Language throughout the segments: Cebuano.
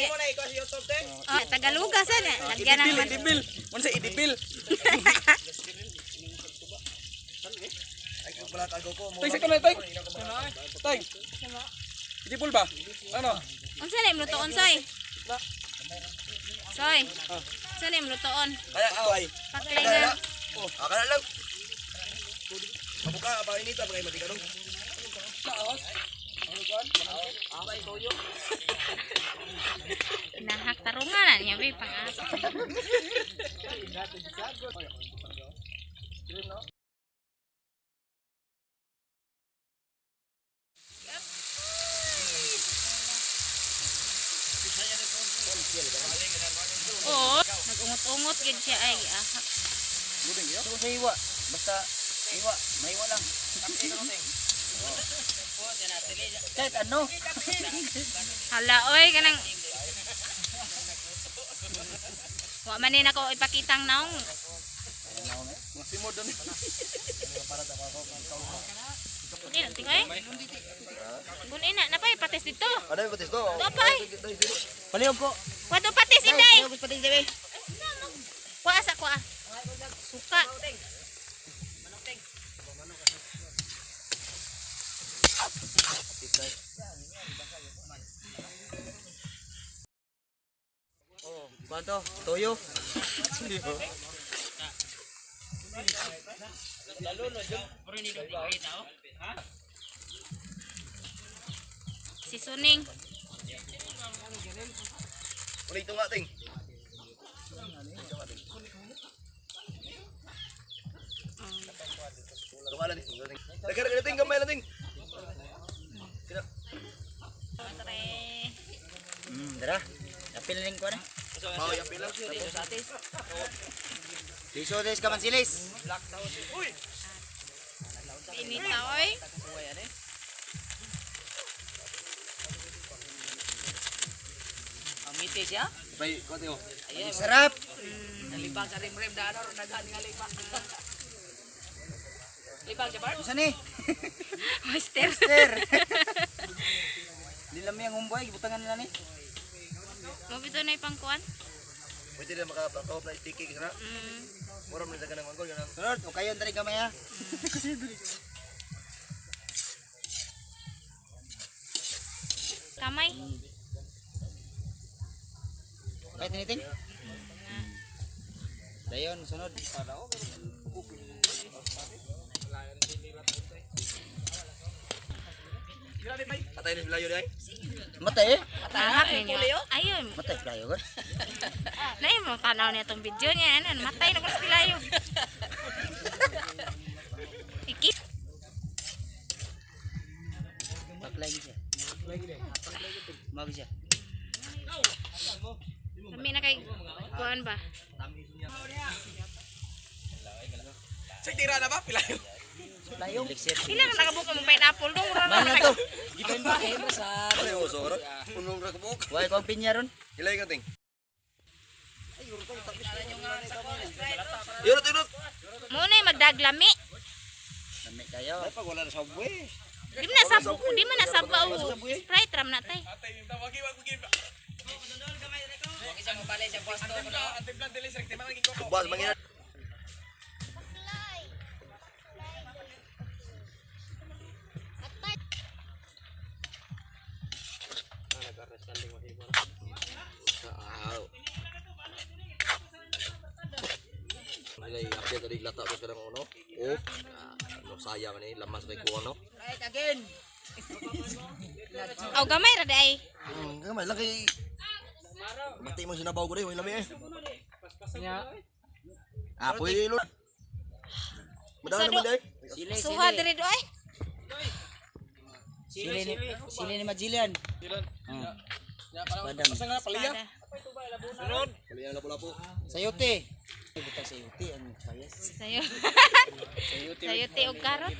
Oh, Tagaluga sa na. Lagyan ng Idibil, idibil. Unsa idibil? Tay, sa kanay, tay. Tay. Idibol ba? Ano? Unsa na imong lutoon, Soy? Soy. Unsa na imong lutoon? Kaya away. Paklay na. Oh, akala lang. Kabuka pa inita pa kay matikanong. Nahak tarungan na niya, be, pang-asa. Oo, nag-ungot-ungot gid siya ay ahak. Ito sa iwa. Basta iwa, maiwa lang. Kahit ano. Hala oy kanang Wa man ni nako ipakitang naong. Mga simod doon. Kunin ang tingay. Kunin na napay patis dito. Ano yung patis to? Do pa ay. Palihog ko. Kuha do patis inday. Palihog ko patis debe. Kuha sa kuha. Suka. Oh, kwanto? Toyo. Seasoning. Ulit ito nga ting. Tunga lang ting. Lagyan ka ting gamay lang ting. Tre. Dara. Napililing ko na. Mao yung pila. Liso des kamansilis. Inita oy. Amite siya. Bay, ko ting. Sarap. Nalibang sa rimrim dano ron nagani nga libang. Libang siya bar? Unsa ni? Oyster. Sir. Di lang ang umboy, gibutangan nila ni. Mo bito na ipangkuan. Pwede na makapakahop na sticky kasi na. Mura man sa kanang manggol ganang. Sunod, okay yun dali gamay ha. Kamay. Kahit tiniting. Dayon, sunod. Atay ni Layo dai. Matay eh. Ahak ninyo. Ayun. Matay playo god. Nay mo tanaw niya tong video niya ano matay na ko sa pilayo. Iki. Paklay siya. Magi siya. Kami na kay kuan ba? Sa tira na ba? Pilayo. Playo. Pila na nakabuka mong pineapple dong mura na Mana to? Ano yung uso ron? Unong ra kabuk. Way ko ang pinya ron. Ilay ka ting. Yurot yurot. Mo na magdaglami. Lami kayo. Ay pag wala na subway. Di man na sabu, di man na sabu Sprite ram na tay. Atay, wagi wagi. Isang mabali siya pwesto ko no. Ang timpla dili sa timpla naging koko. Bas mangina. Alay, update tadi lata ko sekarang ono. Oh, ano sayang ni lamas kay kuha no. Right again. Aw gamay ra di ay. Gamay lang kay Mati mo sinabaw ko rin, may lami eh. Ah, pwede lo. Madami naman dai. Sili, Suha diri do ay. Sili ni Majilian. Espadam. Asa nga paliya? Espada. Kali ang lapu-lapu. Sayote. Ay, butang sayote ang sayas. Sayo. Sayote og carrots.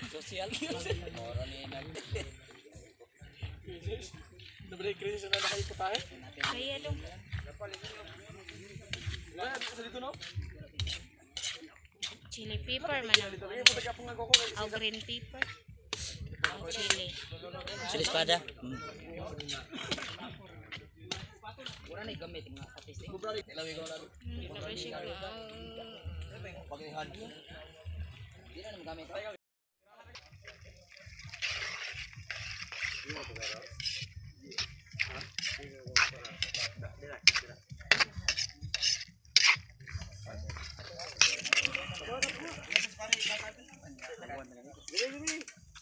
Social. Nabalik krisis na kayo putahe. Kaya dong. Sa dito no? Chili pepper man ang Lagi po tagapong nga koko. aw green pepper. Aw chili. Sili espada. Wala na gamit mga patis eh. Grabe siya. Paginihan. Di na naman gamit.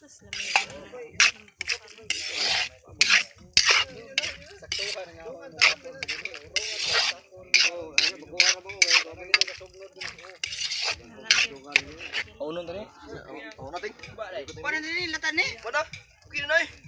Sus, lamig. Paunon tani. Paunon ting. Paano din latan ni? Wala. Okay na eh.